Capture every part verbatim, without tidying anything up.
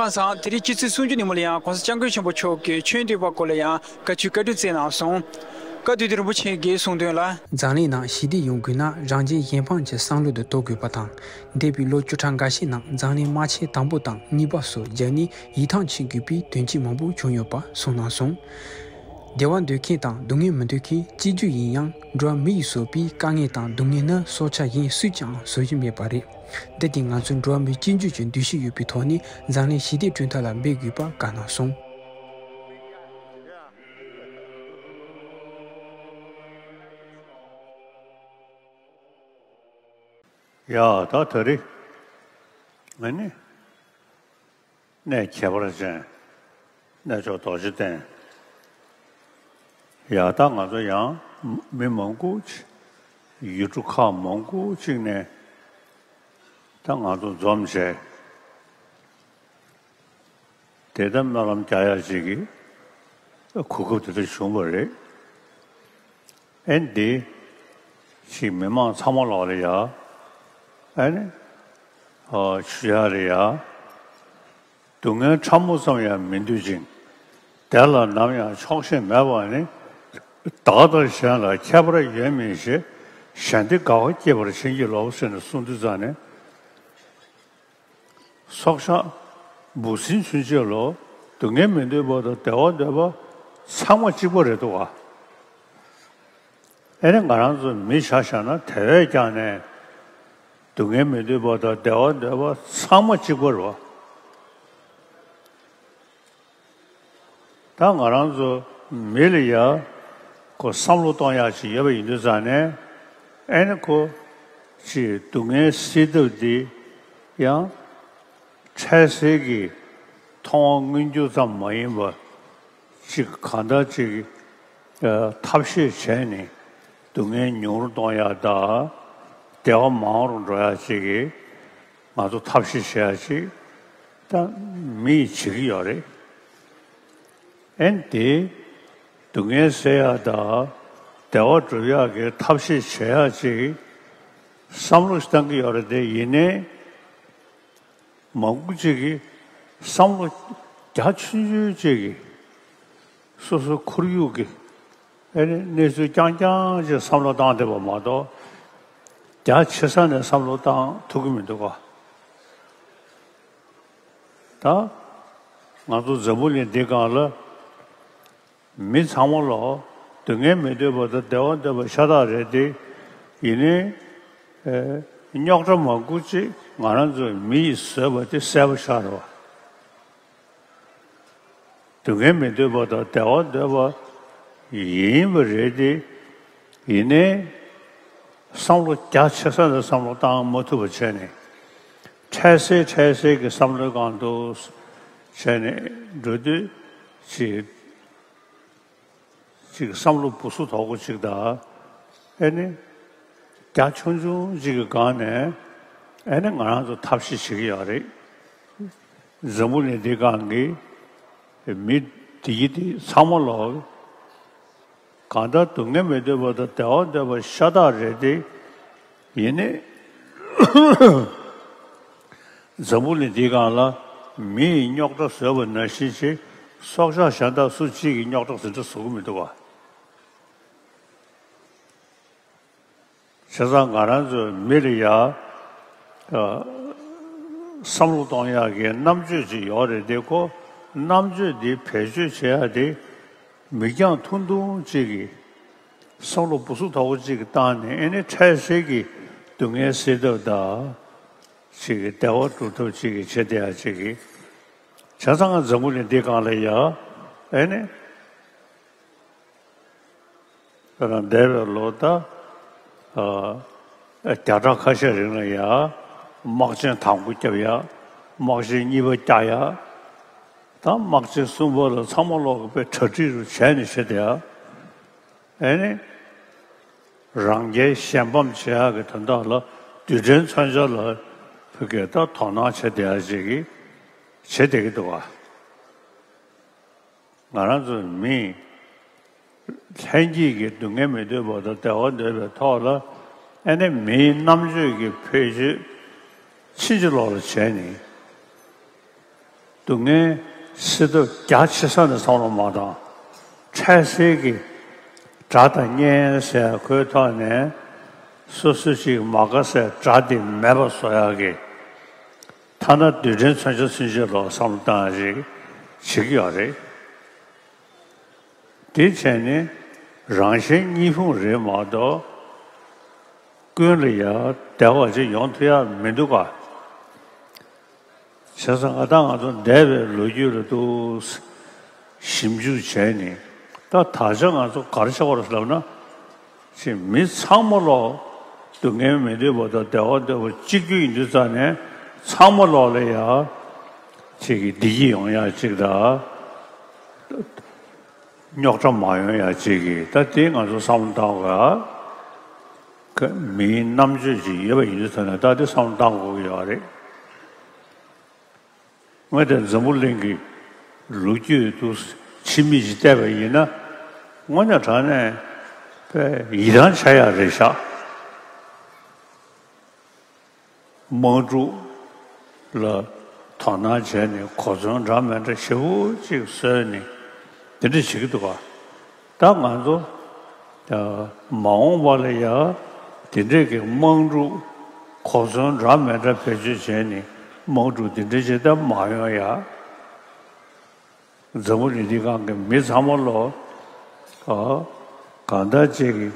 ལགས་སོ། དེ་རིང་སྤྱི་ཚེས་སུམ་ཅུ་ནས་མུ་ལ་ཡང་༸གོང་ས་༸སྐྱབས་མགོན་ཆེན་པོ་མཆོག་གིས་ཆོས་འདུལ་བ་སྐོར་ལ་ཡང་བཀའ་ཆོས་བཀའ་འདྲི་བསྩལ་གནང་སོང་། བཀའ་བསྡུས་དེ་རིན་པོ་ཆེ་གིས་གསུངས་དོན་ལ། འཛམ་གླིང་ནང་ཞི་བདེ་ཡོང་དགོས་ན། རང་གཞན་གཞན་ཕན་གྱི་བསམ་བློ་དེ་གཏོང་དགོས་པ་དང་། འདས་པའི་ལོ་བཅུ་ཕྲག་འགའ་ཤས་ནང་འཛམ་གླིང་དམག་ཆེན་དང་པོ་དང་གཉིས་པ་སོགས་རྒྱབ་ནས་ཡིད་ཐང་ཆད་དགོས་པའི་དོན་རྐྱེན་མང་པོ་བྱུང་ཡོད་པ་གསུངས་གནང་སོང་། བདེ་བ་འདོད་མཁན་དང་སྡུག་བསྔལ་མི་འདོད་མཁན་གཅིག་གྱུར་ཡིན་ཡང་། འགྲོ་བ་མི་ཡིས་བཟོས་པའི་དཀའ་ངལ་དང་སྡུག་བསྔལ་ནི་སྲོག་ཆགས་གཞན་སུས་ཀྱང་བཟོ་རྒྱུ་མེད་པ་རེད། འདི་དེ་ང་ཚོ་འགྲོ་བ་མི་གཅིག་གྱུར་གྱི་འདུ་ཤེས་ཡོད་པའི་ཐོག་ནས་འཛམ་གླིང་ཞི་བདེ་བསྐྲུན་ཐབས་ལ་འབད་དགོས་པ་བཀའ་གནང་སོང་། ཡ་ད་ད་རེས་ང་ནི། གནས་ཁྱད་པར་ཅན། གནས་མཆོག་རྡོ་རྗེ་གདན། ཡ་ད་ང་ཚོ་ཡང་མི་མང་པོ་ཅིག་ཡུལ་གྲུ་ཁག་མང་པོ་ཅིག་ནས་ད་ང་ཚོ་འཛོམས་བྱས། དེ་ལྟར་སྨོན་ལམ་རྒྱག་ཡག་ཅིག་གི་གོ་སྐབས་དེ་འདྲ་བྱུང་བ་རེད། ཨེ་འདི་ཅིག་མི་མང་ཚང་མ་ལོག་ལ་ཡ། ཨེ་ནི་ཨ་ཆུ་ཡག་ལ་ཡ། སྡུག་བསྔལ་ཕྲ་མོ་ཙམ་ཡང་མི་འདོད་ཅིང་། དེ་ལ་ནམ་ཡང་ཆོག་ཤེས་མེད་པ་ནི། བདག་དང་གཞན་ལ་ཁྱད་པར་ཡོད་མིན་ཞེས། གཞན་སྡེ་དགའ་བ་སྐྱེད་པར་བྱིན་གྱིས་རློབས་ཟེར་ནས་གསུངས་དུས་ཙང་ནས། སྲོག་ཆགས་འབུ་སྲིན་ཆུན་ཆོད་ལོ། སྡུག་བསྔལ་མི་འདོད་པ་དང་བདེ་བ་འདོད་པ་ཚང་མ་གཅིག་པ་རེད་འདུག་ག་ཨེ་ནི་ང་རང་ཚོ་མི་ཆ་བཞག་ན་དེ་བས་ཀྱང་ནས་སྡུག་བསྔལ་མི་འདོད་པ་དང་བདེ་བ་འདོད་པ་ཚང་མ་གཅིག་པ་རེད་བ། ད་ང་རང་ཚོ་མི་ལ་ཡ་ཁོ་བསམ་བློ་གཏོང་ཡག་ཅིག་ཡོད་པ་ཡིན་དུས་ཙང་ནས། ཨེ་ནི་ཁོ་ཅིག་སྡུག་བསྔལ་སེལ་ཐབས་འདི་ཡང་འཕྲལ་སེལ་གྱི་མཐོང་བ་མངོན་གྱུར་ཙམ་མ་ཡིན་པ་ཅིག་གང་ལྟར་ཅིག་ཨ་ཐབས་ཤེས་བྱས་ནས་སྡུག་བསྔལ་ཉུང་རུ་གཏོང་ཡག་དང་བདེ་བ་མང་རུ་འགྲོ་ཡག་ཅིག་གི་ང་ཚོ་ཐབས་ཤེས་བྱེད་ཡག་ཅིག་ད་མི་ཡིས་བྱེད་ཀྱི་ཡོད་རེད། ཨེ་ནི་དེ་སྡུག་བསྔལ་སེལ་ཡག་དང་བདེ་བ་སྒྲུབ་ཡག་གི་ཐབས་ཤེས་བྱེད་ཡག་ཅིག་བསམ་བློ་ཞིག་བཏང་གི་ཡོད་རེད་དེ། ཡིན་ནའི་མང་པོ་ཅིག་གིས་བསམ་བློ་རྒྱ་ཆུང་ཆུང་ཅིག་གིས་སོ་སོའི་ཁོར་ཡུག་གི་ཨེ་ནི་གནས་ཚུལ་རྐྱང་རྐྱང་ཅིག་བསམ་བློ་བཏང་བསྡད་པ་མ་གཏོགས། རྒྱ་ཆེ་ས་ནས་བསམ་བློ་བཏང་ཐུབ་ཀྱི་མི་འདུག་ག་ད་ང་ཚོ་འཛམ་བུ་གླིང་འདི་སྒང་ལ་མི་ཚང་མ་ལོ་སྡུག་བསྔལ་མི་འདོད་པ་དང་བདེ་བ་འདོད་པ་ཤ་སྟག་རེད་དེ། ཡིན་ནའི་ཨེ་རྙོག་དྲ་མང་པོ་ཅིག་ང་རང་ཚོའི་མི་ཡིས་བཟོས་པ་དེ་གསལ་པོ་ཤར་བ། སྡུག་བསྔལ་མི་འདོད་པ་དང་བདེ་བ་འདོད་པ་ཡིན་པ་རེད་དེ། ཡིན་ནའི་བསམ་བློ་རྒྱ་ཆེ་ས་ནས་བསམ་བློ་བཏང་མ་ཐུབ་པ་བྱས་ནས། འཕྲལ་སེལ་འཕྲལ་སེལ་གྱི་བསམ་བློའི་སྒང་དུ་བྱས་ནས་འགྲོ་དུས་ཅིག་ཅིག་བསམ་བློ་སྦུ་སུ་དོག་པོ་ཅིག་དང་། ཨེ་ནི་རྒྱ་ཆུང་ཆུང་ཅིག་གི་སྒང་ནས་ཨེ་ནི་ང་རང་ཚོ་ཐབས་ཤེས་བྱེད་ཀྱི་ཡོད་རེད། འཛམ་བུ་གླིང་འདི་སྒང་གི་མི་དེ་ཡི་དེ་ཚང་མ་ལོག་གང་ལྟར་སྡུག་བསྔལ་མི་འདོད་པ་དང་བདེ་བ་འདོད་པ་ཤ་སྟག་རེད་དེ། ཡིན་ནའི་འཛམ་བུ་གླིང་འདིའི་སྒང་ལ་མི་ཡིས་རྙོག་དྲ་བཟོས་པ་ནང་བཞིན་ཅིག་སྲོག་ཆགས་གཞན་དག་སུ་གཅིག་གིས་རྙོག་དྲ་ཟིན་བྲིས་བཟོ་གི་མི་འདུག་ག་བྱས་ཙང་ང་རང་ཚོའི་མི་ལ་ཡ་ཨ་བསམ་བློ་གཏོང་ཡག་གི་རྣམ་དཔྱོད་ཅིག་ཡོད་རེད་དེ། ཁོ་རྣམ་དཔྱོད་འདི་བེད་སྤྱོད་བྱེད་ཡག་དེ་མིག་རྒྱང་ཐུང་ཐུང་ཅིག་གིས་བསམ་བློ་སྦུ་སུ་དོག་པོ་ཅིག་གིས་བཏང་ནས། ཨེ་ནི་འཕྲལ་སེལ་གྱི་སྡུག་བསྔལ་སེལ་ཐབས་དང་ཅིག་གི་བདེ་བ་སྒྲུབ་ཐབས་ཅིག་གི་བྱེད་བསྡད་ཡག་ཅིག་གི་བྱས་ཙང་ང་འཛམ་བུ་གླིང་འདི་སྒང་ལ་ཡ་ཨེ་ནི། དཔེར་ན་འདས་པའི་ལོ་ད་ཨ་བརྒྱ་ཕྲག་ཁ་ཤས་རིང་ལ་ཡ་དམག་ཆེན་དང་པོ་བརྒྱབ་ཡ། དམག་ཆེན་གཉིས་པ་བརྒྱབ་ཡ། ད་དམག་ཆེན་གསུམ་པ་ལ་ཚང་མ་ལོག་གི་དཔེ་གྲ་སྒྲིག་རུ་བྱས་ནས་བྱེད་དེ་ཡ། ཨེ་ནི་རང་རྒྱལ་གཞན་ཕམ་བྱེད་ཡག་གི་དོན་དག་ལ་རྡུལ་ཕྲན་མཚོན་ཆ་ལ་ཕ་གིར་ད་དོ་སྣང་བྱེད་བསྡད་ཡ་ཅིག་གི་བྱེད་བསྡད་ཀྱི་འདུག་ག་ང་རང་ཚོ་མི་ལྷན་སྐྱེས་ཀྱི་སྡུག་བསྔལ་མི་འདོད་པ་དང་བདེ་བ་འདོད་པའི་ཐོག་ལ། ཨེ་ནི་མིའི་རྣམ་དཔྱོད་ཀྱི་བེད་སྤྱོད་ཕྱིན་ཅི་ལོག་ལ་བྱས་ནས། སྡུག་བསྔལ་སེལ་ཐབས་རྒྱ་ཆེ་ས་ནས་བསམ་བློ་མ་བཏང་། འཕྲལ་སེལ་གྱི་དགྲ་དང་གཉེན་ཟེར་ཁོའི་ཐོག་ནས་སོ་སོ་ཅིག་མ་དགའ་སའི་དགྲ་དེ་མེད་པ་བཟོ་ཡག་གི། ཐ་ན་རྡུལ་ཕྲན་མཚོན་ཆ་ཚུན་ཆད་ལ་བསམ་བློ་བཏང་ཡག་ཅིག་བྱེད་ཀྱི་ཡོད་རེད། དེ་བྱས་ནས་རང་གཞན་གཉིས་ཕུང་རེད་མ་གཏོགས། ཀུན་ལ་ཡང་བདེ་བ་ཅིག་ཡོང་ཐུབ་ཡག་མི་འདུག་ག། བྱས་ཙང་ང་དང་ང་ཚོ་འདས་པའི་ལོ་རྒྱུས་ལ་ཏོག་ཙམ་ཞིབ་འཇུག་བྱས་ནས། ད་ད་ཆ་ང་ཚོ་ག་རེ་བྱེད་དགོས་རེད་ལབ་ན། ཅིག་མི་ཚང་མ་ལོག་སྡུག་བསྔལ་མི་འདོད་པ་དང་བདེ་བ་འདོད་པ་གཅིག་གྱུར་ཡིན་དུས་ཙང་ནས། ཚང་མ་ལོག་ལ་ཡ་ཅིག་གི་བདེ་སྐྱིད་ཡོང་ཡག་ཅིག་དང་། རྙོག་དྲ་མ་ཡོང་ཡག་ཅིག་གི། ད་དེ་ང་ཚོ་བསམ་བློ་བཏང་དགོས་ཡ། མིའི་རྣམ་དཔྱོད་ཅིག་ཡོད་པ་ཡིན་དུས་ཙང་ནས། ད་དེ་བསམ་བློ་བཏང་དགོས་ཀྱི་ཡོད་རེད། ངས་དེ་འཛམ་བུ་གླིང་གི་ལོ་རྒྱུས་དུ་ཕྱི་མིག་ཅིག་བལྟས་པ་ཡིན་ན། དངོས་གནས་དྲང་གནས་དཔེ་ཡིད་ཐང་ཆད་ཡག་རེད་ཤག། དམག་འཁྲུག་ལ་དོ་སྣང་བྱས་ནས། གོ་མཚོན་འདྲ་མི་འདྲ་ཞེ་པོ་ཅིག་བཟོས་ནས་དེ་འདྲ་བྱེད་ཀྱི་འདུག་ག། ད་ང་ཚོ་ད་མ་འོངས་པ་ལ་ཡ་དེ་འདྲས་ཀྱི་དམག་འཁྲུག་གོ་མཚོན་འདྲ་མི་འདྲ་བེད་སྤྱོད་བྱས་ནས། དམག་འཁྲུག་དེ་འདྲས་ཅིག་ད་མ་ཡོང་ཡ། འཛམ་བུ་གླིང་འདི་སྒང་གི་མི་ཚང་མ་ལོག། ཨ། གང་ལྟར་ཅིག་གི་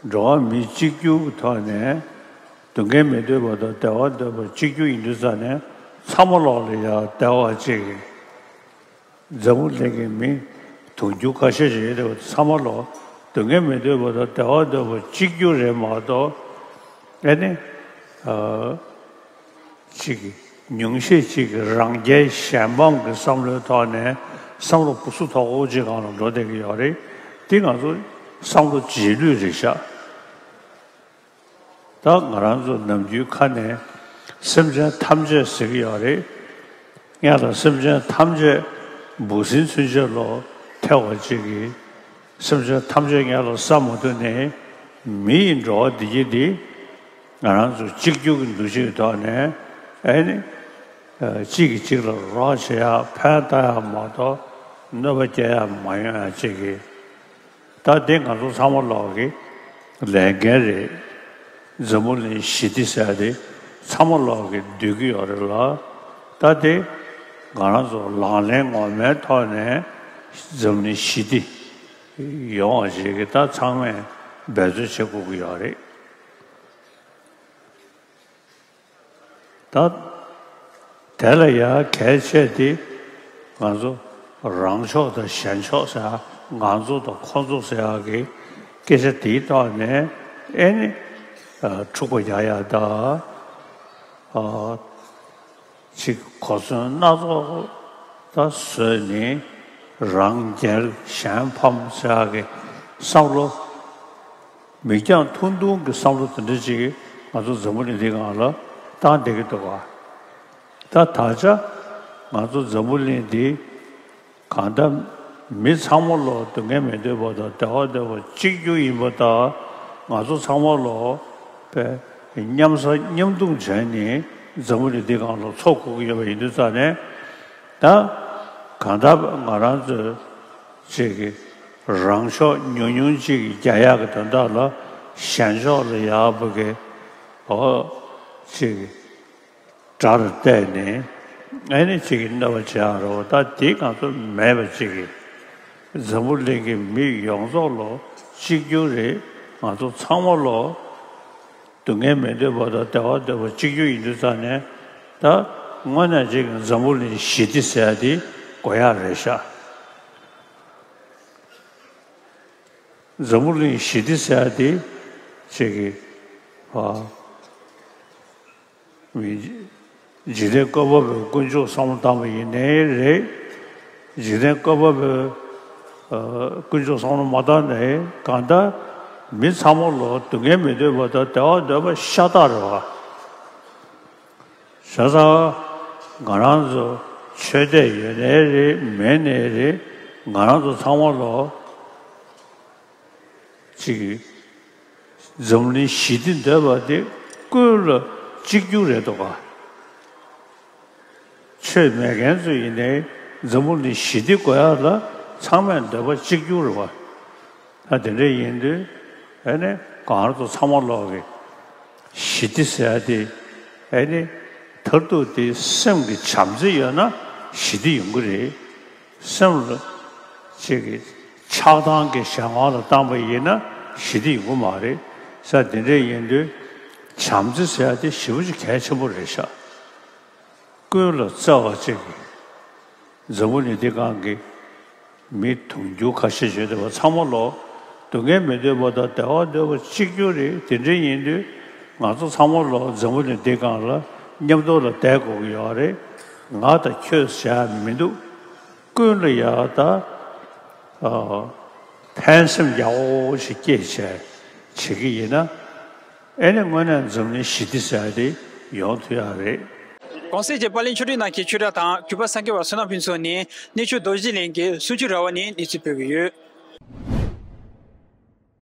འགྲོ་བ་མི་གཅིག་གྱུར་གྱི་ཐོག་ནས་སྡུག་བསྔལ་མི་འདོད་པ་དང་བདེ་བ་འདོད་པ་གཅིག་གྱུར་ཡིན་དུས་ཙང་ནས། ཚང་མ་ལོག་ལ་ཡ་བདེ་བ་ཅིག་གི། འཛམ་བུ་གླིང་གི་མི་དུང་ཕྱུར་ཁ་ཤས་ཤིག་ཡོད་དེ། ཚང་མ་ལོག་སྡུག་བསྔལ་མི་འདོད་པ་དང་བདེ་བ་འདོད་པ་གཅིག་གྱུར་རེད་མ་གཏོགས། ཨ་ནི། ཨ། ཅིག་གི་ཉུང་ཤས་ཅིག་གི་རང་རྒྱལ་གཞན་ཕམ་གྱི་བསམ་བློའི་ཐོག་ནས་བསམ་བློ་སྦུ་སུ་དོག་པོ་ཅིག་སྒང་ལ་འགྲོ་བསྡད་ཀྱི་ཡོད་རེད། དེ་ང་ཚོ་བསམ་བློ་རྗེས་ལུས་རེད་ཤག། ད་ང་རང་ཚོ་ནམ་རྒྱུན་ཁ་ནས་སེམས་ཅན་ཐམས་ཅད་ཟེར་གྱི་ཡོད་རེད། སྔོན་ལ་སེམས་ཅན་ཐམས་ཅད་འབུ་སྲིན་ཚུན་ཆད་ལོག་ཐེ་བ་ཅིག་གིས། སེམས་ཅན་ཐམས་ཅད་སྔོན་ལ་བསམ་མ་ཐུབ་ནས། མི་ཡི་འགྲོ་བ་འདི་གྱད་འདི་ང་རང་ཚོ་གཅིག་གྱུར་གྱི་འདུ་ཤེས་ཐོག་ནས། ཨེ་ནི། ཨ། གཅིག་གིས་གཅིག་ལ་རོགས་བྱེད་ཡག་ཕན་བཏགས་ཡག་མ་གཏོགས་གནོད་པ་སྐྱེལ་ཡག་མ་ཡོང་ཡག་ཅིག་གི། ད་དེ་ང་ཚོ་ཚང་མ་ལོག་གི་ལས་འགན་རེད། འཛམ་བུ་གླིང་ཞི་བདེ་ཟེར་ཡག་དེ་ཚང་མ་ལོག་གི་འདོད་ཀྱི་ཡོད་རེད་ལ། ད་དེ་ང་རང་ཚོ་ལག་ལེན་ངོ་མའི་ཐོག་ནས་འཛམ་གླིང་ཞི་བདེ་ཡོང་བ་ཞིག་གི། ད་ཚང་མས་འབད་བརྩོན་བྱེད་དགོས་ཀྱི་ཡོད་རེད། ད་དེ་ལ་ཡང་གལ་ཆེ་དེ། ང་ཚོ་རང་ཕྱོགས་དང་གཞན་ཕྱོགས་ཟེར་ཡག། ང་ཚོ་དང་ཁོ་ཚོ་ཟེར་ཡག་གི་སྐད་ཆ་དེའི་ཐོག་ནས། ཨེ་ནི། ཨ། འཁྲུག་པ་རྒྱག་ཡག་དང་། ཨ། ཅིག་གོ་མཚོན་སྣ་ཚོགས་ད་བཟོས་ནས། རང་རྒྱལ་གཞན་ཕམ་ཟེར་ཡག་གི་བསམ་བློ། མིག་རྒྱང་ཐུང་ཐུང་གི་བསམ་བློ་དེ་འདྲ་ཅིག་ང་ཚོ་འཛམ་བུ་གླིང་འདིའི་སྒང་ལ་བཏང་བསྡད་ཀྱི་འདུག་ག། ད་ད་ཆ་ང་ཚོ་འཛམ་བུ་གླིང་འདི་གང་ལྟར་མི་ཚང་མ་ལོག་སྡུག་བསྔལ་མི་འདོད་པ་དང་བདེ་བ་འདོད་པ་གཅིག་གྱུར་ཡིན་པ་དང་། ང་ཚོ་ཚང་མ་ལོག་དཔེ་མཉམ་ཟ་མཉམ་འཐུང་བྱས་ནས་འཛམ་བུ་གླིང་འདིའི་སྒང་ལ་འཚོ་དགོས་ཀྱི་ཡོད་པ་ཡིན་དུས་ཙང་ནས། ད་གང་ལྟར་ང་རང་ཚོས་ཅིག་གི་རང་ཕྱོགས་ཉུང་ཉུང་ཅིག་རྒྱག་ཡག་གི་དོན་དག་ལ། གཞན་ཕྱོགས་ལ་ཡག་པོ་གི། ཨོ། ཅིག་གི་དགྲར་བལྟས་ནས། ཨེ་ནི་ཅིག་གི་གནོད་པ་བྱེད་ཡག་རེད་པ། ད་དེ་ང་ཚོ་མེད་པ་ཅིག་གི། འཛམ་བུ་གླིང་གི་མི་ཡོངས་རྫོགས་ལོག་གཅིག་གྱུར་རེད། ང་ཚོ་ཚང་མ་ལོག་སྡུག་བསྔལ་མི་འདོད་པ་དང་བདེ་བ་འདོད་པ་གཅིག་གྱུར་ཡིན་དུས་ཙང་ནས། ད་དངོས་གནས་ཅིག་གི་འཛམ་བུ་གླིང་ཞི་བདེ་ཟེར་ཡག་དེ་དགོས་ཡག་རེད་ཤག། འཛམ་བུ་གླིང་ཞི་བདེ་ཟེར་ཡག་དེ་ཅིག་གི། ཨ། འཇིག་རྟེན་བཀོད་པ་པོའི་དཀོན་མཆོག་བསམ་བློ་བཏང་བ་ཡིན་ནའི་རེད། འཇིག་རྟེན་བཀོད་པ་པོའི། ཨ། དཀོན་མཆོག་བསམ་བློ་མ་བཏང་ནའི། གང་ལྟར་མི་ཚང་མ་ལོག་སྡུག་བསྔལ་མི་འདོད་པ་དང་བདེ་བ་འདོད་པ་ཤ་སྟག་རེད་པ། བྱས་ཙང་ང་རང་ཚོ་ཆོས་དད་ཡོད་ནའི་རེད། མེད་ནའི་རེད། ང་རང་ཚོ་ཚང་མ་ལོག་ཅིག་འཛམ་གླིང་ཞི་བདེ་འདོད་པ་དེ་ཀུན་ལ་གཅིག་གྱུར་རེད་འདུག་ག། ཆོས་མེད་མཁན་ཚོ་ཡིན་ནའི་འཛམ་བུ་གླིང་ཞི་བདེ་དགོས་ཡག་ལ་ཚང་མས་འདོད་པ་གཅིག་གྱུར་རེད་བ། ད་དེ་འདྲ་ཡིན་དུས་ཨེ་ནི་གང་རུ་ཚང་མ་ལོག་གི་ཞི་བདེ་ཟེར་ཡ་དེ་ཨེ་ནི་མཐར་ཐུག་དེ་སེམས་ཀྱི་བྱམས་བརྩེ་ཡོད་ན་ཞི་བདེ་ཡོང་གི་རེད། སེམས་ལ་ཅིག་གི་ཆགས་སྡང་གི་གཞན་དབང་ལ་བཏང་པ་ཡིན་ན་ཞི་བདེ་ཡོང་གི་མ་རེད། ས་དེ་འདྲ་ཡིན་དུས་བྱམས་བརྩེ་ཟེར་ཡ་དེ་ཞེ་པོ་ཅིག་གལ་ཆེན་པོ་རེད་ཤག་ཀུན་ལ་བརྩེ་བ་ཅིག་གི་འཛམ་བུ་གླིང་འདི་སྒང་གི་མི་དུང་ཕྱུར་ཁ་ཤས་བྱས་བསྡད་པ་ཚང་མ་ལོ་སྡུག་བསྔལ་མི་འདོད་པ་དང་བདེ་བ་འདོད་པ་གཅིག་གྱུར་རེད། དེ་འདྲ་ཡིན་དུས་ང་ཚོ་ཚང་མ་ལོ་འཛམ་བུ་གླིང་འདི་སྒང་ལ་མཉམ་དུ་ལ་བསྡད་དགོས་ཀྱི་ཡོད་རེད། ང་དང་ཁྱོད་ཟེར་ཡ་མི་འདུག་ཀུན་ལ་ཡ་ད་ཕན་སེམས་ཡག་པོ་ཞིག་སྐྱེས་བྱས་བྱེད་ཀྱི་ཡིན་ན། ཨེ་ནི་དངོས་གནས་འཛམ་གླིང་ཞི་བདེ་ཟེར་ཡ་དེ་ཡོང་ཐུབ་ཡག་རེད། གོང་གསལ་གྱི་པར་ལེན་ཆོག་ཁྲིགས་ནང་གི་ཆོས་གྲྭ་དང་གུས་པ་སངས་རྒྱས་པ་བསོད་ནམས་ཕུན་ཚོགས་ནས་གནས་མཆོག་རྡོ་རྗེ་གླིང་གི་གསུང་ཆོས་ར་བ་ནས་གནས་ཚུལ་སྤེལ་གྱི་ཡོད།